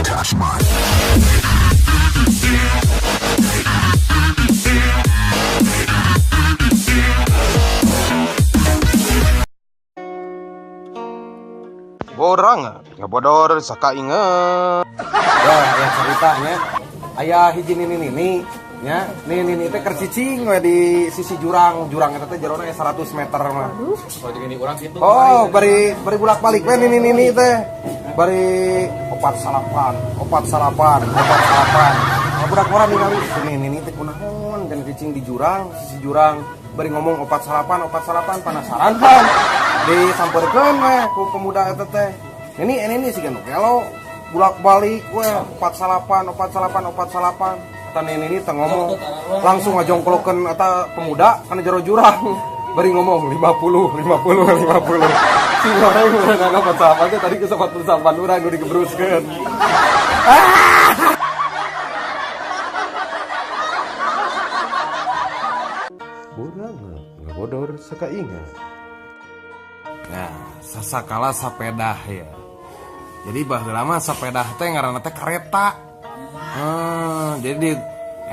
Touch my. Borang ngabodor saka inget. Ya, aya ceritanya. Aya hiji nini-nini nya, nini-nini teh keur cicing we di sisi jurang. Jurang eta teh jerona 100 meter mah. Oh, jeung ini urang kitu. Oh, bari bari bolak-balik we nini-nini teh. Bari opat salapan, opat salapan, opat salapan. Nah, budak orang ningali nini-nini teh kunaon kan cicing di jurang, sisi jurang. Bari ngomong opat salapan penasaran kan. Disamperkeun we ku pemuda eta teh. Ini ini sih kan gelo bolak-balik we opat salapan, opat salapan, opat salapan. Eta nini teh ngomong langsung ngajongklokeun eta pemuda kana jero jurang. Bari ngomong 50 50 50. Si orang udah opat salapan teh tadi geus 48 urang nu digebruskeun. Borang ngabodor saka inget. Nah, sasakala sapedah ya. Jadi baheula mah sapedah teh ngaranna teh kareta. Jadi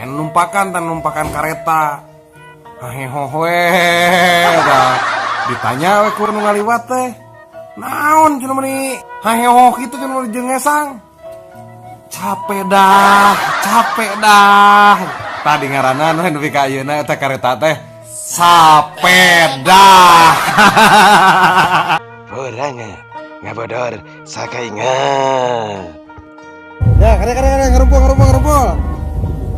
numpakan tan numpakan kareta. Haheho we tah. Ditanya we ku nu ngaliwat teh. Naon cenah meuni haheho kitu cenah meuni jeung ngesang. Capek dah, capek dah. Tadi ngaranna nu nepi ka ayeuna eta kareta teh sapedah. Borang ngabodor saka inget. Ya, kare ngarumpul.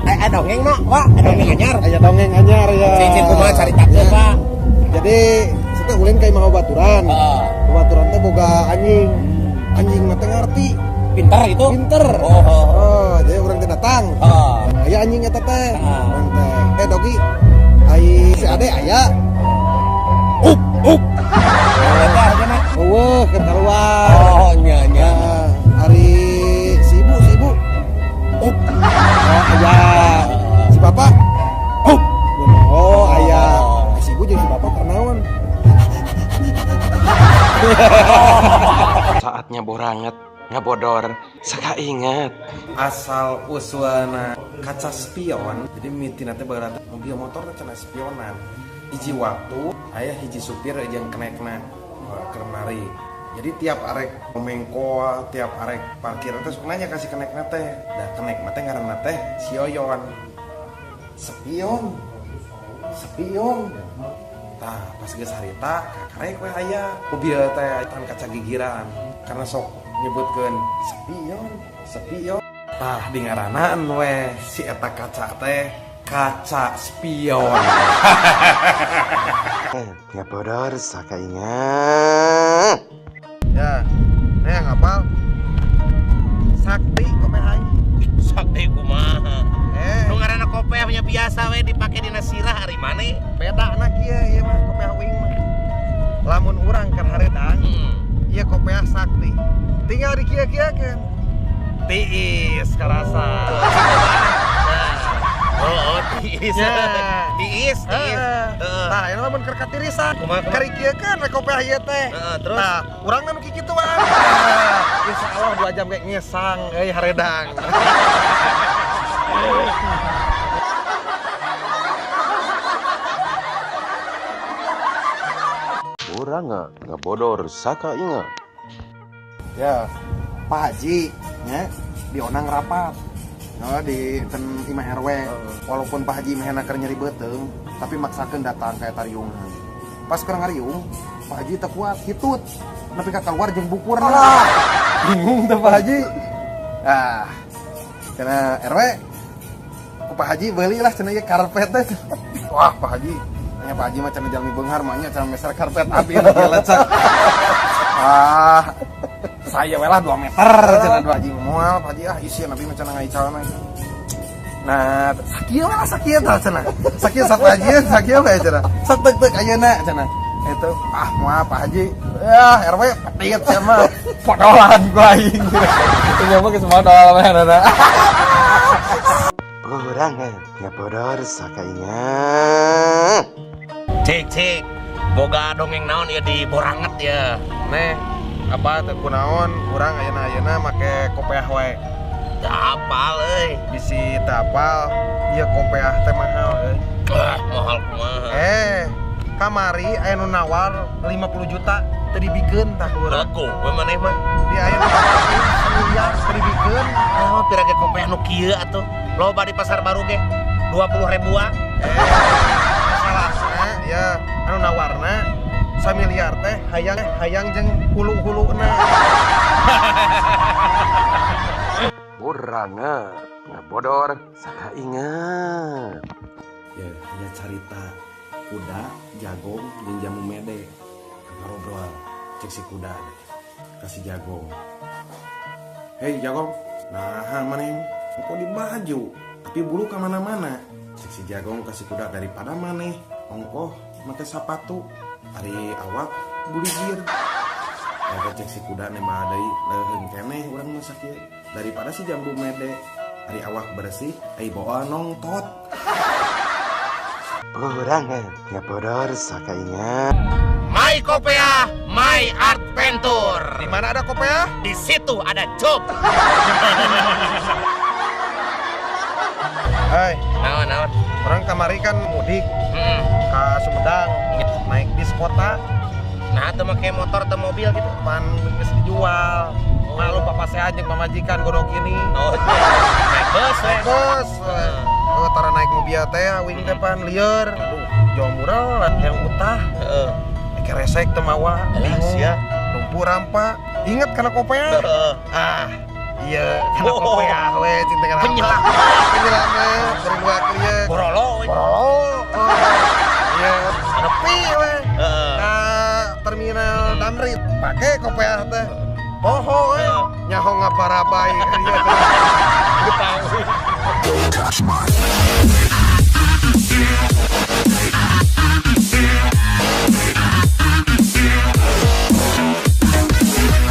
Eh, dongeng mah, Pak, dongeng anyar. Aya dongeng anyar ya. Cicit kumaha caritakeun, Pak. Jadi, saya ulin ka imah baturan. Heeh. Baturan teh boga anjing. Anjing mah teh ngarti. Pinter itu? Pinter. Oh. Oh, jadi urang teh datang. Heeh. Aya anjing eta teh. Heeh. Urang teh, dogi, ai si Ade aya. Up, up. Eueuh, keur keluar. Oh, nya nya. Ari si ibu. Up. Oh, aya. Si bapak. Up. Oh, aya. Si ibu jeung si bapak karnaon. Saatnya boranget ngabodor saka inget. Asal usulna kaca spion. Jadi mitina teh baheula teh mobil motor teh cenah spionan. Hiji waktu aya hiji supir jeung kenekna keur narik. Jadi tiap arek mengko, tiap arek parkir teh sok nanya ka si kenekna teh. Da kenek mah teh ngaranna teh si Oyon. Spion. Spion. Tah pas geus harita kakarek we aya mobil teh tan kaca gigiran karena sok nyebutkeun spion, spion. Tah di ngaranaan we si eta kaca teh kaca spion. Ngabodor saka inget. Ya, yang hafal Sakti kopeah. Sakti kumaha? Nu ngaranna kopeah nya biasa we dipake dina sirah ari maneh. Bedana kieu ieu mah kopeah uing mah. Lamun urang keur hareudang, ieu kopeah sakti. Tinggal dikieu-kieukeun. Tiis karasa. Oh, tiis. Tiis, tiis. Tah, ieu lamun keur katirisan, Kumaha? keur kieukeun we kopeah ieu teh. Heeh, terus? Tah, urang nu kikituan. Insyaallah 2 jam kayak ngesang euy hareudang. Borang ngabodor saka inget. Ya, Pak Haji nya dionang rapat. Oh, di ten imah RW. Walaupun Pak Haji mehena keur nyeri beuteung, tapi maksakeun datang ka eta riungan. Pas keur ngariung, Pak Haji teu kuat hitut. Nepi ka keluar jeung bukurna. Bingung teh Pak Haji. Ah, cenah RW ku Pak Haji beuli lah cenah ieu karpet teh. Wah, Pak Haji, nya Pak Haji mah cenah jalmi beunghar mah nya cenah meser karpet abi nu lecek. Ah, saya we lah 2 meter cenah 2 Haji moal Pak Haji ah isieun abi mah cenah ngaicalna. Nah, sakieu we lah sakieu tah cenah. Sakieu sak Haji sakieu we cenah. Sok teuk-teuk ayeuna cenah. Itu ah moal Pak Haji. Ya RW petit sia mah. Podolan ku aing. Itu nya mah geus modal mah eta. Borang ngabodor saka inget. Cik, cik. Boga dongeng naon ieu di Boranget ya. Neh, apa teh kunaon urang ayeuna-ayeuna make kopeah wae. Teu apal euy. Bisi teu apal, ieu kopeah teh mahal euy. Ah, mahal kumaha? Kamari aya nu nawar 50 juta teu dibikeun tah ku urang. Lego we maneh mah. Di aya nu nawarkeun samiliar teu dibikeun. Ah, pira ge kopeah nu kieu atuh. Loba di pasar baru ge 20 ribuan. Masalahna ya anu nawarna samiliar teh hayang hayang jeung hulu-huluna. Buranget ngabodor saka ingat. Ya, nya carita kuda jagong jeung jamu mede ngobrol cek si kuda kasih jagong. Hei jagong, nah maneh kok di baju tapi bulu ka mana-mana. Cek si jagong kasih kuda daripada maneh ongkoh make sapatu ari awak buligir. Eta cek si kuda nembah deui leuheung keneh urang mah sakieu daripada si jambu mede ari awak bersih ai boa nongtot. Buranget ngabodor saka ingat. My Kopeah, My Adventure. Di mana ada kopeah? Di situ ada job. Hai, Naon naon. orang kamari kan mudik Heeh. ke Sumedang naik bis kota Nah, teu make motor teu mobil gitu. pan geus dijual. Malu papa saya jeung pamajikan godok ini. Oh, naik bus we. Naik bus. Oh, tara naik mobil teh wing teh pan lieur. Aduh, jauh murah yang utah. Heeh. Keresek teu mawa, Alah, bingung. sia. Lumpuh rampa. Ingat kana kopeah. Heeh. Ah, iya kana Oh. kopeah we cinta kana. Penyelamat. Penyelamat dari luar ieu. Borolo we. Borolo. Oh, iya, nepi we. Heeh. Ka terminal Damri pake kopeah teh. Poho we. Heeh. Nyaho ngaparabai ka dieu teh. Betawi. Touch my